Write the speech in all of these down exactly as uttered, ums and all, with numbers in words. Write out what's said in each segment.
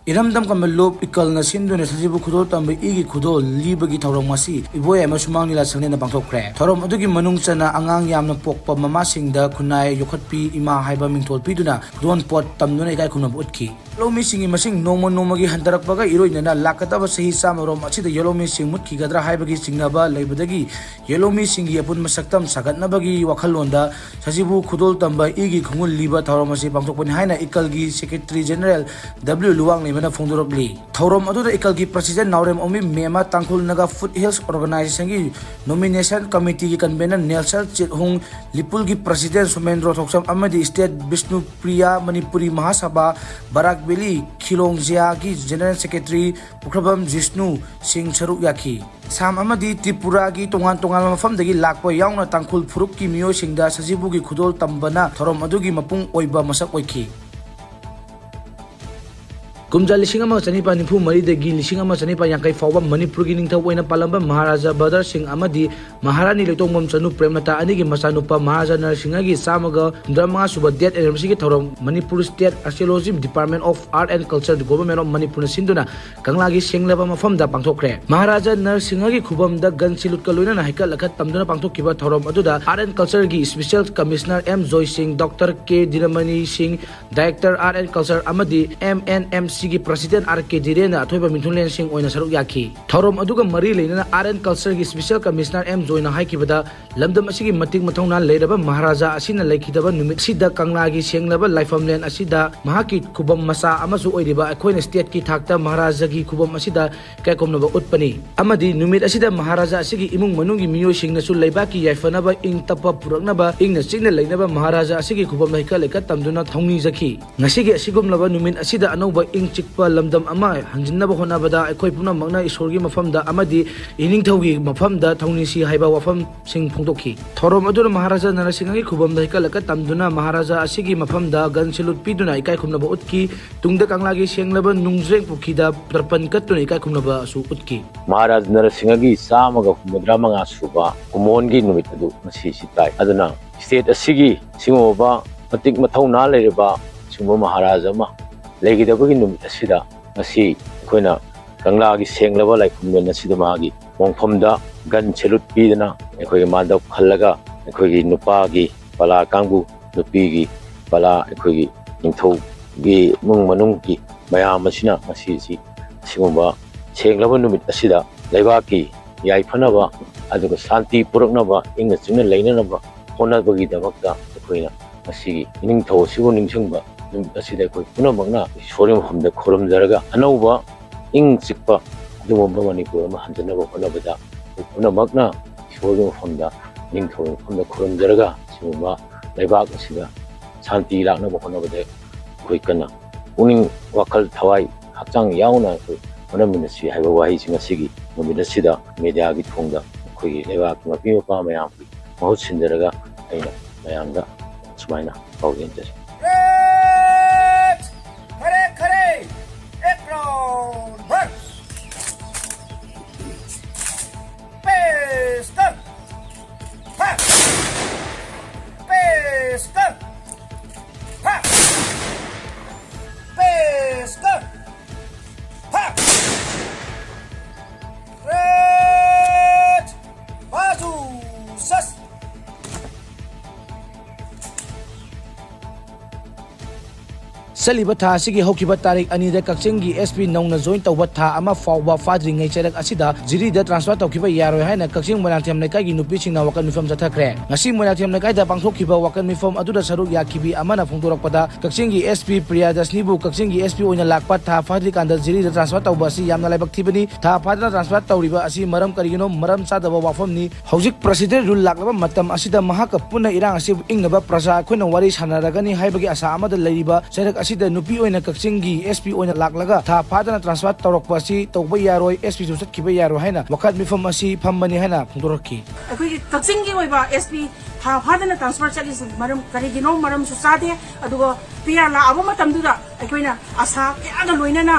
ꯏꯔꯝꯗꯝ ꯀꯝꯕ ꯂꯨꯞ ꯏꯀꯜꯅ ꯁꯤꯟꯗꯨꯅ ꯁꯖꯤꯕꯨ ꯈꯨꯗꯣꯜ ꯇꯝꯕ ꯏꯒꯤ ꯈꯨꯗꯣꯜ ꯂꯤꯕꯒꯤ ꯊꯧꯔꯝ ꯉꯁꯤ ꯏꯕꯣꯌꯥꯏꯃ ꯁꯨꯃꯥꯡ ꯂꯤꯂꯥ ꯁꯪꯂꯦꯟꯗ ꯄꯥꯡꯊꯣꯛꯈ꯭ꯔꯦ꯫ ꯊꯧꯔꯝ ꯑꯗꯨꯒꯤ ꯃꯅꯨꯡ ꯆꯟꯅ ꯑꯉꯥꯡ ꯌꯥꯝꯅ ꯄꯣꯛꯄ ꯃꯃꯥꯁꯤꯡꯗ ꯈꯨꯟꯅꯥꯏ ꯌꯣꯛꯈꯠꯄꯤ ꯏꯃꯥ ꯍꯥꯏꯕ ꯃꯤꯡꯊꯣꯜ ꯄꯤꯗꯨꯅ ꯈꯨꯗꯣꯜ ꯄꯣꯠ ꯇꯝꯗꯨꯅ ꯏꯀꯥꯏ ꯈꯨꯝꯅꯕ ꯎꯠꯈꯤ꯫ ꯌꯦꯜꯍꯧꯃꯤꯁꯤꯡꯒꯤ ꯃꯁꯤꯡ ꯅꯣꯡꯃ ꯅꯣꯡꯃꯒꯤ ꯍꯟꯊꯔꯛꯄꯒ ꯏꯔꯣꯏꯅꯅ ꯂꯥꯛꯀꯗꯕ ꯆꯍꯤ ꯆꯥꯝꯃꯔꯣꯝ ꯑꯁꯤꯗ ꯌꯦꯜꯍꯧꯃꯤꯁꯤꯡ ꯃꯨꯠꯈꯤꯒꯗ꯭ꯔꯥ ꯍꯥꯏꯕꯒꯤ ꯆꯤꯡꯅꯕ ꯂꯩꯕꯗꯒꯤ ꯌꯦꯜꯍꯧꯃꯤꯁꯤꯡꯒꯤ ꯑꯄꯨꯟꯕ ꯁꯛꯇꯝ ꯁꯥꯒꯠꯅꯕꯒꯤ ꯋꯥꯈꯜꯂꯣꯟꯗ ꯁꯖꯤꯕꯨ ꯈꯨꯗꯣꯜ ꯇꯝꯕ ꯏꯒꯤ ꯈꯣꯡꯒꯨꯜ ꯂꯤꯕ ꯊꯧꯔꯝ ꯑꯁꯤ ꯄꯥꯡꯊꯣꯛꯄꯅꯤ ꯍꯥꯏꯅ ꯏꯀꯜꯒꯤ Secretary General W ꯂꯨꯋꯥꯡꯂꯩꯃꯅ ꯐꯣꯡꯗꯣꯔꯛꯂꯤ꯫ ꯊꯧꯔꯝ ꯑꯗꯨꯗ ꯏꯀꯜꯒꯤ President ꯅꯥꯎꯔꯦꯝ ꯑꯣꯃꯤ ꯃꯦꯃ, ꯇꯥꯡꯈꯨꯜ ꯅꯥꯒꯥ Foothills Organization ꯒꯤ Nomination Committee ꯒꯤ Convener ꯅꯦꯜꯁꯟ ꯆꯤꯠꯍꯨꯡ, ꯂꯤꯄꯨꯜꯒꯤ President ꯁꯣꯃꯦꯟꯗ꯭ꯔꯣ ꯊꯣꯛꯆꯝ ꯑꯃꯗꯤ State ꯕꯤꯁꯅꯨꯄ꯭ꯔꯤꯌꯥ ꯃꯅꯤꯄꯨꯔꯤ ꯃꯍꯥꯁꯚꯥ ꯕꯔꯥꯛ ꯚꯦꯂꯤ ꯈꯤꯂꯣꯡꯖꯤꯌꯥꯒꯤ General Secretary ꯄꯨꯈ꯭ꯔꯕꯝ ꯖꯤꯁꯅꯨ ꯁꯤꯡ ꯁꯔꯨꯛ ꯌꯥꯈꯤ꯫ ꯑꯁꯥꯝ ꯑꯃꯗꯤ ꯇ꯭ꯔꯤꯄꯨꯔꯥꯒꯤ ꯇꯣꯉꯥꯟ ꯇꯣꯉꯥꯟꯕ ꯃꯐꯝꯗꯒꯤ ꯂꯥꯛꯄ ꯌꯥꯎꯅ ꯇꯥꯡꯈꯨꯜ ꯐꯨꯔꯨꯞꯀꯤ ꯃꯤꯑꯣꯏꯁꯤꯡꯗ ꯁꯖꯤꯕꯨꯒꯤ ꯈꯨꯗꯣꯜ ꯇꯝꯕꯅ ꯊꯧꯔꯝ ꯑꯗꯨꯒꯤ ꯃꯄꯨꯡ ꯑꯣꯏꯕ ꯃꯁꯛ ꯑꯣꯏꯈꯤ꯫ ꯀꯨꯝꯖꯥ ꯂꯤꯁꯤꯡ ꯑꯃ ꯆꯅꯤꯄꯥꯟ ꯅꯤꯐꯨ ꯃꯔꯤꯗꯒꯤ ꯂꯤꯁꯤꯡ ꯑꯃ ꯆꯅꯤꯄꯥꯟ ꯌꯥꯡꯈꯩ ꯐꯥꯎꯕ ꯃꯅꯤꯄꯨꯔꯒꯤ ꯅꯤꯡꯊꯧ ꯑꯣꯏꯅ ꯄꯥꯜꯂꯝꯕ ꯃꯍꯥꯔꯥꯖꯥ ꯕꯗꯔ ꯁꯤꯡ ꯑꯃꯗꯤ ꯃꯍꯥꯔꯥꯅꯤ ꯂꯩꯇꯣꯡꯕꯝ ꯆꯅꯨ ꯄ꯭ꯔꯦꯝꯂꯇꯥ ꯑꯅꯤꯒꯤ ꯃꯆꯥꯅꯨꯄꯥ ꯃꯍꯥꯔꯥꯖꯥ ꯅꯔꯁꯤꯡꯍꯒꯤ ꯆꯥꯝꯃꯒ ꯍꯨꯝꯗ꯭ꯔꯥ ꯃꯉꯥ ꯁꯨꯕ Death Anniversary ꯒꯤ ꯊꯧꯔꯝ Manipur State Archaeology Department of Art and Culture, Government of ꯃꯅꯤꯄꯨꯔꯅ ꯁꯤꯟꯗꯨꯅ ꯀꯪꯂꯥꯒꯤ ꯁꯦꯡꯂꯕ ꯃꯐꯝꯗ ꯄꯥꯡꯊꯣꯛꯈ꯭ꯔꯦ꯫ ꯃꯍꯥꯔꯥꯖꯥ ꯅꯔꯁꯤꯡꯍꯒꯤ ꯈꯨꯕꯝꯗ ꯒꯟ ꯁꯤꯂꯨꯠꯀ ꯂꯣꯏꯅꯅ ꯍꯩꯀꯠ ꯂꯩꯀꯠ ꯇꯝꯗꯨꯅ ꯄꯥꯡꯊꯣꯛꯈꯤꯕ ꯊꯧꯔꯝ ꯑꯗꯨꯗ Art and Culture ꯒꯤ Special Commissioner ꯑꯦꯝ ꯖꯣꯏ ꯁꯤꯡ, Doctor ꯀꯦ ꯗꯤꯅꯃꯅꯤ ꯁꯤꯡ, Director Art and Culture ꯑꯃꯗꯤ M N M C ꯒꯤ President ꯑꯥꯔ ꯀꯦ ꯙꯤꯔꯦꯟꯅ ꯑꯊꯣꯏꯕ ꯃꯤꯊꯨꯡꯂꯦꯟꯁꯤꯡ ꯑꯣꯏꯅ ꯁꯔꯨꯛ ꯌꯥꯈꯤ꯫ ꯊꯧꯔꯝ ꯑꯗꯨꯒ ꯃꯔꯤ ꯂꯩꯅꯅ Art and Culture ꯒꯤ Special Commissioner ꯑꯦꯝ ꯖꯣꯏꯅ ꯍꯥꯏꯈꯤꯕꯗ, ꯂꯝꯗꯝ ꯑꯁꯤꯒꯤ ꯃꯇꯤꯛ ꯃꯊꯧꯅꯥ ꯂꯩꯔꯕ ꯃꯍꯥꯔꯥꯖꯥ ꯑꯁꯤꯅ ꯂꯩꯈꯤꯗꯕ ꯅꯨꯃꯤꯠꯁꯤꯗ ꯀꯪꯂꯥꯒꯤ ꯁꯦꯡꯂꯕ ꯂꯥꯏꯐꯝꯂꯦꯟ ꯑꯁꯤꯗ ꯃꯍꯥꯛꯀꯤ ꯈꯨꯕꯝ ꯃꯆꯥ ꯑꯃꯁꯨ ꯑꯣꯏꯔꯤꯕ ꯑꯩꯈꯣꯏꯅ State ꯀꯤ ꯊꯥꯛꯇ ꯃꯍꯥꯔꯥꯖꯥꯒꯤ ꯈꯨꯕꯝ ꯑꯁꯤꯗ ꯏꯀꯥꯏ ꯈꯨꯝꯅꯕ ꯎꯠꯄꯅꯤ ꯑꯃꯗꯤ ꯅꯨꯃꯤꯠ ꯑꯁꯤꯗ ꯃꯍꯥꯔꯥꯖꯥ ꯑꯁꯤꯒꯤ ꯏꯃꯨꯡ ꯃꯅꯨꯡꯒꯤ ꯃꯤꯑꯣꯏꯁꯤꯡꯅꯁꯨ ꯂꯩꯕꯥꯛꯀꯤ ꯌꯥꯏꯐꯅꯕ, ꯏꯪ ꯇꯞꯄ ꯄꯨꯔꯛꯅꯕ, ꯏꯪꯅ ꯆꯤꯛꯅ ꯂꯩꯅꯕ ꯃꯍꯥꯔꯥꯖꯥ ꯑꯁꯤꯒꯤ ꯈꯨꯕꯝꯗ ꯍꯩꯀꯠ ꯂꯩꯀꯠ ꯇꯝꯗꯨꯅ ꯊꯧꯅꯤꯖꯈꯤ꯫ ꯉꯁꯤꯒꯤ ꯑꯁꯤꯒꯨꯝꯂꯕ ꯅꯨꯃꯤꯠ ꯑꯁꯤꯗ ꯑꯅꯧꯕ ꯏꯪ ꯆꯤꯛꯄ ꯂꯝꯗꯝ ꯑꯃ ꯍꯟꯖꯤꯟꯅꯕ ꯍꯣꯠꯅꯕꯗ ꯑꯩꯈꯣꯏ ꯄꯨꯝꯅꯃꯛꯅ ꯏꯁꯣꯔꯒꯤ ꯃꯐꯝꯗ ꯑꯃꯗꯤ ꯏꯅꯤꯡꯊꯧꯒꯤ ꯃꯐꯝꯗ ꯊꯧꯅꯤꯁꯤ ꯍꯥꯏꯕ ꯋꯥꯐꯝꯁꯤꯡ ꯐꯣꯡꯗꯣꯛꯈꯤ꯫ ꯊꯧꯔꯝ ꯑꯗꯨꯗ ꯃꯍꯥꯔꯥꯖꯥ ꯅꯔꯁꯤꯡꯍꯒꯤ ꯈꯨꯕꯝꯗ ꯍꯩꯀꯠ ꯂꯩꯀꯠ ꯇꯝꯗꯨꯅ ꯃꯍꯥꯔꯥꯖꯥ ꯑꯁꯤꯒꯤ ꯃꯐꯝꯗ ꯒꯟ ꯁꯤꯂꯨꯠ ꯄꯤꯗꯨꯅ ꯏꯀꯥꯏ ꯈꯨꯝꯅꯕ ꯎꯠꯈꯤ꯫ ꯇꯨꯡꯗ ꯀꯪꯂꯥꯒꯤ ꯁꯦꯡꯂꯕ ꯅꯨꯡꯖ꯭ꯔꯦꯡ ꯄꯨꯈ꯭ꯔꯤꯗ ꯇꯔꯄꯟ ꯀꯠꯇꯨꯅ ꯏꯀꯥꯏ ꯈꯨꯝꯅꯕꯁꯨ ꯎꯠꯈꯤ꯫ ꯃꯍꯥꯔꯥꯖ ꯅꯔꯁꯤꯡꯍꯒꯤ ꯆꯥꯝꯃꯒ ꯍꯨꯝꯐꯨꯇꯔꯥ ꯃꯉꯥ ꯁꯨꯕ ꯀꯨꯝꯑꯣꯟꯒꯤ ꯅꯨꯃꯤꯠ ꯑꯗꯨ ꯉꯁꯤ ꯁꯤ ꯇꯥꯏ꯫ ꯑꯗꯨꯅ State ꯑꯁꯤꯒꯤ ꯁꯤꯒꯨꯝꯂꯕ ꯃꯇꯤꯛ ꯃꯊꯧꯅꯥ ꯂꯩꯔꯕ ꯁꯤꯒꯨꯝꯕ ꯃꯍꯥꯔꯥꯖ ꯑꯃ ꯂꯩꯒꯗꯕꯒꯤ ꯅꯨꯃꯤꯠ ꯑꯁꯤꯗ ꯉꯁꯤ ꯑꯩꯈꯣꯏꯅ ꯀꯪꯂꯥꯒꯤ ꯁꯦꯡꯂꯕ ꯂꯥꯏꯐꯝꯂꯦꯟ ꯑꯁꯤꯗ ꯃꯥꯒꯤ ꯃꯣꯡꯐꯝꯗ gun salute ꯄꯤꯗꯅ ꯑꯩꯈꯣꯏꯒꯤ ꯃꯥꯟꯗꯞ ꯈꯜꯂꯒ ꯑꯩꯈꯣꯏꯒꯤ ꯅꯨꯄꯥꯒꯤ ꯄꯂꯥ ꯀꯥꯡꯕꯨ, ꯅꯨꯄꯤꯒꯤ ꯄꯂꯥ, ꯑꯩꯈꯣꯏꯒꯤ ꯅꯤꯡꯊꯧꯒꯤ ꯏꯃꯨꯡ ꯃꯅꯨꯡꯒꯤ ꯃꯌꯥꯝ ꯑꯁꯤꯅ ꯉꯁꯤꯁꯤ ꯑꯁꯤꯒꯨꯝꯕ ꯁꯦꯡꯂꯕ ꯅꯨꯃꯤꯠ ꯑꯁꯤꯗ ꯂꯩꯕꯥꯛꯀꯤ ꯌꯥꯏꯐꯅꯕ ꯑꯗꯨꯒ ꯁꯥꯟꯇꯤ ꯄꯨꯔꯛꯅꯕ, ꯏꯪꯅ ꯆꯤꯛꯅ ꯂꯩꯅꯅꯕ ꯍꯣꯠꯅꯕꯒꯤꯗꯃꯛꯇ ꯑꯩꯈꯣꯏꯅ ꯉꯁꯤꯒꯤ ꯏꯅꯤꯡꯊꯧ ꯑꯁꯤꯕꯨ ꯅꯤꯡꯁꯤꯡꯕ ꯅꯨꯃꯤꯠ ꯑꯁꯤꯗ ꯑꯩꯈꯣꯏ ꯄꯨꯝꯅꯃꯛꯅ ꯏꯁꯣꯔꯒꯤ ꯃꯐꯝꯗ ꯈꯨꯔꯨꯝꯖꯔꯒ ꯑꯅꯧꯕ ꯏꯪ ꯆꯤꯛꯄ ꯑꯗꯨꯒꯨꯝꯕ ꯃꯅꯤꯄꯨꯔ ꯑꯃ ꯍꯟꯖꯅꯕ ꯍꯣꯠꯅꯕꯗ ꯑꯩꯈꯣꯏ ꯄꯨꯝꯅꯃꯛꯅ ꯏꯁꯣꯔꯒꯤ ꯃꯐꯝꯗ, ꯏꯅꯤꯡꯊꯧꯒꯤ ꯃꯐꯝꯗ ꯈꯨꯔꯨꯝꯖꯔꯒ ꯁꯤꯒꯨꯝꯕ ꯂꯩꯕꯥꯛ ꯑꯁꯤꯗ ꯁꯥꯟꯇꯤ ꯂꯥꯛꯅꯕ ꯍꯣꯠꯅꯕꯗ ꯑꯩꯈꯣꯏ ꯀꯟꯅ ꯄꯨꯛꯅꯤꯡ, ꯋꯥꯈꯜ, ꯊꯋꯥꯏ, ꯍꯛꯆꯥꯡ ꯌꯥꯎꯅ ꯑꯩꯈꯣꯏ ꯍꯣꯠꯅꯃꯤꯟꯅꯁꯤ ꯍꯥꯏꯕ ꯋꯥꯍꯩꯁꯤ ꯉꯁꯤꯒꯤ ꯅꯨꯃꯤꯠ ꯑꯁꯤꯗ ꯃꯦꯗꯤꯌꯥꯒꯤ ꯊꯣꯡꯗ ꯑꯩꯈꯣꯏꯒꯤ ꯂꯩꯕꯥꯛꯀꯤ ꯃꯄꯤ ꯃꯄꯥ ꯃꯌꯥꯝꯒꯤ ꯃꯍꯨꯠ ꯁꯤꯟꯖꯔꯒ ꯑꯩꯅ ꯃꯌꯥꯝꯗ ꯁꯨꯃꯥꯏꯅ ꯄꯥꯎꯖꯦꯟꯖꯔꯤ꯫ ꯈꯔꯦ, ꯈꯔꯦ, ꯑꯦꯛ ꯔꯥꯎꯟ ꯚꯔ꯫ ꯄꯦꯁ ꯀꯔ꯫ ꯐꯥꯏꯚ꯫ ꯄꯦꯁ ꯀꯔ꯫ ꯐꯥꯏꯚ꯫ ꯄꯦꯁ ꯀꯔ꯫ ꯐꯥꯏꯚ꯫ ꯔꯦꯠ꯫ ꯕꯥꯖꯨ꯫ ꯁꯁ꯫ ꯆꯠꯂꯤꯕ ꯊꯥ ꯑꯁꯤꯒꯤ ꯍꯧꯈꯤꯕ ꯇꯥꯔꯤꯛ ꯑꯅꯤꯗ ꯀꯛꯆꯤꯡꯒꯤ S P ꯅꯧꯅ join ꯇꯧꯕ ꯊꯥ ꯑꯃ ꯐꯥꯎꯕ ꯐꯥꯗ꯭ꯔꯤꯉꯩ ꯆꯩꯔꯛ ꯑꯁꯤꯗ ꯖꯤꯔꯤꯗ transfer ꯇꯧꯈꯤꯕ ꯌꯥꯔꯣꯏ ꯍꯥꯏꯅ ꯀꯛꯆꯤꯡ ꯃꯣꯏꯔꯥꯡꯊꯦꯝ ꯂꯩꯀꯥꯏꯒꯤ ꯅꯨꯄꯤꯁꯤꯡꯅ ꯋꯥꯀꯠ ꯃꯤꯐꯝ ꯆꯠꯊꯈ꯭ꯔꯦ꯫ ꯉꯁꯤ ꯃꯣꯏꯔꯥꯡꯊꯦꯝ ꯂꯩꯀꯥꯏꯗ ꯄꯥꯡꯊꯣꯛꯈꯤꯕ ꯋꯥꯀꯠ ꯃꯤꯐꯝ ꯑꯗꯨꯗ ꯁꯔꯨꯛ ꯌꯥꯈꯤꯕꯤ ꯑꯃꯅ ꯐꯣꯡꯗꯣꯔꯛꯄꯗ, ꯀꯛꯆꯤꯡꯒꯤ S P ꯄ꯭ꯔꯤꯌꯥꯗꯁꯅꯤꯕꯨ ꯀꯛꯆꯤꯡꯒꯤ S P ꯑꯣꯏꯅ ꯂꯥꯛꯄ ꯊꯥ ꯐꯥꯗ꯭ꯔꯤꯀꯥꯟꯗ ꯖꯤꯔꯤꯗ transfer ꯇꯧꯕ ꯑꯁꯤ ꯌꯥꯝꯅ ꯂꯥꯏꯕꯛ ꯊꯤꯕꯅꯤ꯫ ꯊꯥ ꯐꯥꯗꯅ transfer ꯇꯧꯔꯤꯕ ꯑꯁꯤ ꯃꯔꯝ ꯀꯔꯤꯒꯤꯅꯣ? ꯃꯔꯝ ꯆꯥꯗꯕ ꯋꯥꯐꯝꯅꯤ꯫ ꯍꯧꯖꯤꯛ president rule ꯂꯥꯛꯂꯕ ꯃꯇꯝ ꯑꯁꯤꯗ ꯃꯍꯥꯛꯀ ꯄꯨꯟꯅ ꯏꯔꯥꯡ ꯑꯁꯤꯕꯨ ꯏꯪꯅꯕ ꯄ꯭ꯔꯖꯥ ꯑꯩꯈꯣꯏꯅ ꯋꯥꯔꯤ ꯁꯥꯟꯅꯔꯒꯅꯤ ꯍꯥꯏꯕꯒꯤ ꯑꯁꯥ ꯑꯃꯗ ꯂꯩꯔꯤꯕ ꯆꯩꯔꯛ ꯑꯁꯤꯗ ꯅꯨꯄꯤ ꯑꯣꯏꯅ ꯀꯛꯆꯤꯡꯒꯤ S P ꯑꯣꯏꯅ ꯂꯥꯛꯂꯒ ꯊꯥ ꯐꯥꯗꯅ transfer ꯇꯧꯔꯛꯄ ꯑꯁꯤ ꯇꯧꯕ ꯌꯥꯔꯣꯏ, S P ꯁꯨ ꯆꯠꯈꯤꯕ ꯌꯥꯔꯣꯏ ꯍꯥꯏꯅ ꯋꯥꯀꯠ ꯃꯤꯐꯝ ꯑꯁꯤ ꯐꯝꯕꯅꯤ ꯍꯥꯏꯅ ꯐꯣꯡꯗꯣꯔꯛꯈꯤ꯫ ꯑꯩꯈꯣꯏꯒꯤ ꯀꯛꯆꯤꯡꯒꯤ ꯑꯣꯏꯕ S P ꯊꯥ ꯐꯥꯗꯅ transfer ꯆꯠꯂꯤꯁꯤ ꯃꯔꯝ ꯀꯔꯤꯒꯤꯅꯣ? ꯃꯔꯝꯁꯨ ꯆꯥꯗꯦ꯫ ꯑꯗꯨꯒ P R ꯂꯥꯛꯑꯕ ꯃꯇꯝꯗꯨꯗ ꯑꯩꯈꯣꯏꯅ ꯑꯁꯥ ꯀꯌꯥꯒ ꯂꯣꯏꯅꯅ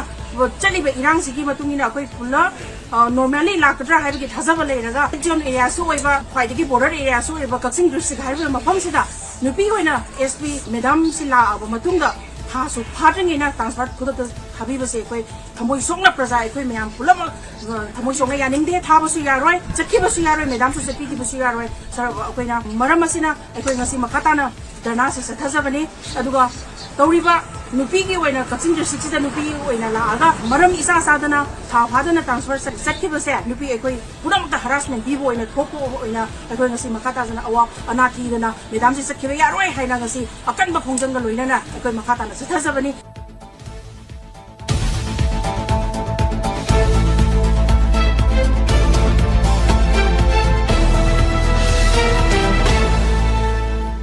ꯆꯠꯂꯤꯕ ꯏꯔꯥꯡꯁꯤꯒꯤ ꯃꯇꯨꯡ ꯏꯟꯅ ꯑꯩꯈꯣꯏ ꯄꯨꯂꯞ, ꯑ, normally ꯂꯥꯛꯀꯗ꯭ꯔꯥ ꯍꯥꯏꯕꯒꯤ ꯊꯥꯖꯕ ꯂꯩꯔꯒ, red zone area ꯁꯨ ꯑꯣꯏꯕ, ꯈ꯭ꯋꯥꯏꯗꯒꯤ border area ꯁꯨ ꯑꯣꯏꯕ ꯀꯛꯆꯤꯡ district ꯍꯥꯏꯔꯤꯕ ꯃꯐꯝꯁꯤꯗ ꯅꯨꯄꯤ ꯑꯣꯏꯅ S P madam ꯁꯤ ꯂꯥꯛꯑꯕ ꯃꯇꯨꯡꯗ ꯊꯥꯁꯨ ꯐꯥꯗ꯭ꯔꯤꯉꯩꯅ transfer ꯈꯨꯗꯛꯇ ꯊꯥꯕꯤꯕꯁꯦ ꯑꯩꯈꯣꯏ ꯊꯃꯣꯏ ꯁꯣꯛꯅ ꯄ꯭ꯔꯖꯥ ꯑꯩꯈꯣꯏ ꯃꯌꯥꯝ ꯄꯨꯝꯅꯃꯛ, ꯑ, ꯊꯃꯣꯏ ꯁꯣꯛꯅ ꯌꯥꯅꯤꯡꯗꯦ꯫ ꯊꯥꯕꯁꯨ ꯌꯥꯔꯣꯏ, ꯆꯠꯈꯤꯕꯁꯨ ꯌꯥꯔꯣꯏ, ꯃꯦꯗꯥꯝꯁꯨ ꯆꯠꯄꯤꯈꯤꯕꯁꯨ ꯌꯥꯔꯣꯏ꯫ ꯁꯔ, ꯑꯩꯈꯣꯏꯅ ꯃꯔꯝ ꯑꯁꯤꯅ ꯑꯩꯈꯣꯏ ꯉꯁꯤ ꯃꯈꯥ ꯇꯥꯅ ꯙꯔꯅꯥꯁꯦ ꯆꯠꯊꯖꯕꯅꯤ꯫ ꯑꯗꯨꯒ ꯇꯧꯔꯤꯕ ꯅꯨꯄꯤꯒꯤ ꯑꯣꯏꯅ ꯀꯛꯆꯤꯡ ꯗꯤꯁꯇ꯭ꯔꯤꯛꯁꯤꯗ ꯅꯨꯄꯤ ꯑꯣꯏꯅ ꯂꯥꯛꯑꯒ ꯃꯔꯝ ꯏꯆꯥ ꯆꯥꯗꯅ ꯊꯥ ꯐꯥꯗꯅ ꯇ꯭ꯔꯥꯟꯁꯐꯔ ꯆꯠ-, ꯆꯠꯈꯤꯕꯁꯦ ꯅꯨꯄꯤ ꯑꯩꯈꯣꯏ ꯄꯨꯝꯅꯃꯛꯇ ꯍꯔꯥꯁꯃꯦꯟ ꯄꯤꯕ ꯑꯣꯏꯅ ꯊꯣꯛꯄ ꯑꯣꯏꯅ ꯑꯩꯈꯣꯏ ꯉꯁꯤ ꯃꯈꯥ ꯇꯥꯗꯅ ꯑꯋꯥ ꯑꯅꯥ ꯊꯤꯗꯅ ꯃꯦꯗꯥꯝꯁꯤ ꯆꯠꯈꯤꯕ ꯌꯥꯔꯣꯏ ꯍꯥꯏꯅ ꯉꯁꯤ ꯑꯀꯟꯕ ꯈꯣꯡꯖꯪꯒ ꯂꯣꯏꯅꯅ ꯑꯩꯈꯣꯏ ꯃꯈꯥ ꯇꯥꯅ ꯆꯠꯊꯖꯕꯅꯤ꯫